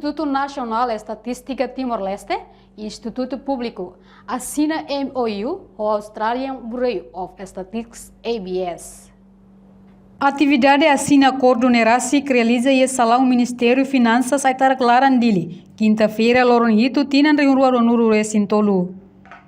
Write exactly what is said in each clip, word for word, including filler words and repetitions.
Institutu Nasionál Estatístika Timor-Leste, Institutu Públiku, asina M O U ho Australian Bureau of Statistics, A B S. Atividade asina akordu ne'e rasik realiza iha salaun Ministériu Finansas Aitarak Laran, Dili, kinta-feira, loron hitu, tinan rihun rua ruanulu resin tolu.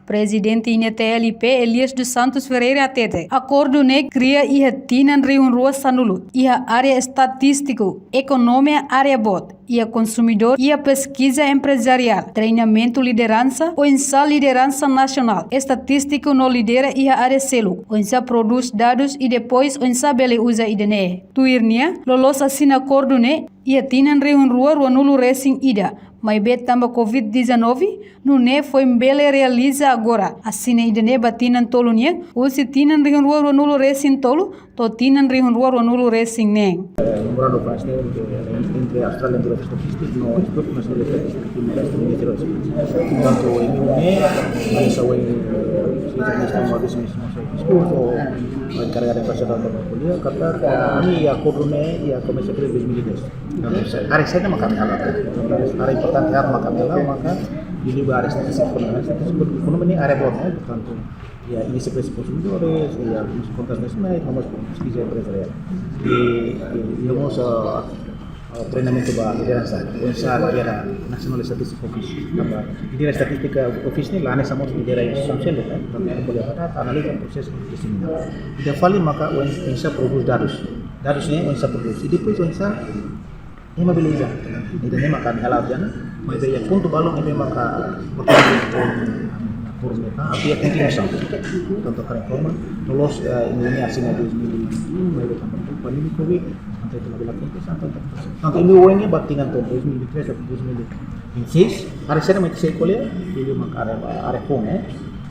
Prezidente I N T L I P, Elias dos Santos Ferreira, hatete, akordu ne'e kria iha tinan rihun rua sanulu, iha área estatístiku, ekonomia, área boot, iha konsumidór, iha peskiza emprezariál, treinamentu lideransa, oinsá lideransa nasionál, estatístiku no lidera iha área seluk, oinsá prodús dadus i depois oinsá bele uza ida-ne'e. Tuir nia, loloos asina akordu ne'e iha tinan rihun rua ruanulu resin ida, maibé tanba covid dezanove, nune'e foin bele realiza agora. Asina ida-ne'e ba tinan tolu nian, husi tinan rihun rua ruanulu resin tolu to'o tinan rihun rua ruanulu resin neen. Eh, memorandum of understanding entre, entre Australian Bureau of Statistics no Instituto Nacional de Estatística Timor-Leste, Ministério da Estatística. Enkuantu M O U ne'e, hanesan ohin, eh, Señór Ministru Maurício Ministru Maurício diskursu, encargado de Fazenda da Kolia, katak, eh, ami iha akordu ne'e iha komesa kria dois mil e dez. Área saida mak ami hala'o? Área importante haat mak ami hala'o, maka liuliu ba área estatístika ekonomia, estatístika ekonomia ne'e área boot, eh, portantu, iha índice presu konsumidores, iha kontas nasionais, no mós peskiza emprezariál. I, i, i mós, ah, ah, treinamentu ba lideransa, oinsá lidera National Statistics Office. Tanba lidera Estatístika Office ne'e la hanesan mós lidera instituisaun seluk, eh, portantu, ko'alia ba data, analiza, prosesa, disemina. Ida fali maka oin-, oinsá prodús dadus. Dadus ne'e oinsá prodús. I depois oinsá ema bele uza. Ida-ne'e maka ami hala'o tiha ona, maibé iha pontu balun ne'ebé maka portantu, portantu, ah, iha kontinuasaun. Tantu karik forma, loloos, eh, M O U ne'e asina dois mil e vinte e um, maibé tanba pandemia covid, entaun ita labele kontinua, entaun, tantu M O U ne'e ba tinan to'o dois mil e vinte e três atau dois mil e vinte e seis, área saida mak ita sei ko'alia, liuliu maka área, área foun, eh.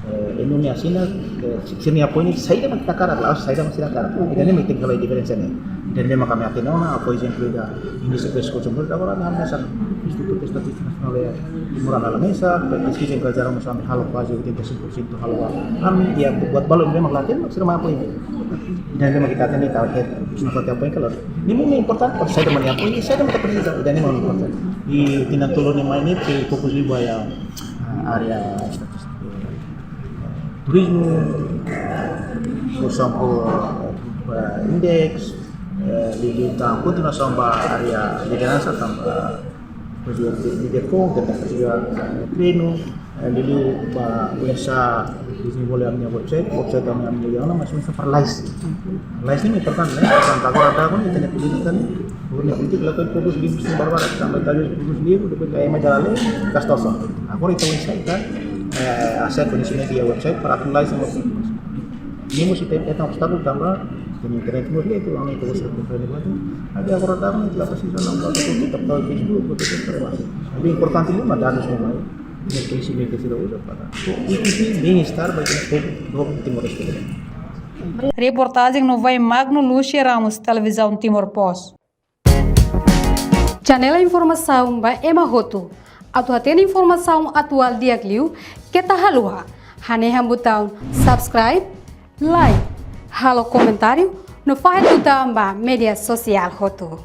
Eh, M O U ne'e asina, eh, se, se nia apoiu ne'e saida mak ita hakarak, la'ós saida mak sira hakarak. Ida-ne'e mak tenke halo diferensa ne'e. Ida-ne'e mak ami hatene ona, por ezemplu, iha índice presu konsumidór, agora ami halo mesak, Institutu Estatístika Nasionál, eh, Timor ami halo mesak, peskiza emprezariál mós ami halo kuaze oitenta e cinco por cento halo ba ami, iha buat balun ne'ebé mak la hatene, mak sira mai apoiu. Ida-ne'e mak ita hatene, ita hatene, sira mak ita apoiu, kalau ne'e mak importante, saida mak nia apoiu, saida mak ita presiza, ida-ne'e mak importante. I tinan tolu ne'e mai ne'e, ke fokus liu ba iha, ah, área estatístika, turizmu, por ezemplu, eh, indeks, eh, liuliu tan kontinuasaun ba área lideransa, tanba, eh, depois de, de, de, de, de, de, eh, treinu, eh, liuliu ba oinsá dezenvolve ami-nia website, website ami, ami-nia, mas oinsá para lais. Lais ne'e importante, ne'e? Portantu, agora data ne'e, ita-nia polítika ne'e, agora nia polítika la fokus livrus ne'e barbarak, tanba ita fokus livrus, depois ita ema jalan lei, gasta osan. Agora ita oinsá ita, eh, asesu koñesimentu iha website para atualiza, ne'e mós ita, ita obstákulu tanba, ita-nia internet mós lento, ami ita gosta de comprar negócio. Tapi agora data ne'e, ita la presiza, la, la, ita tau Facebook, ita tau Facebook. Tapi importante ne'e mak dadus ne'e, ne'e koñesimentu sira uza para. So, ita sei bem-estar ba ita-nia povu, povu Timor-Leste. Reportajen no vai Magno Lucia Ramos, Televizaun Timor Post. Janela informasaun ba ema hotu. Atu hatene informasaun atuál di'ak liu, keta haluha hanehan butaun subscribe, like, halo komentáriu, no fahe tutan ba média sosiál hotu.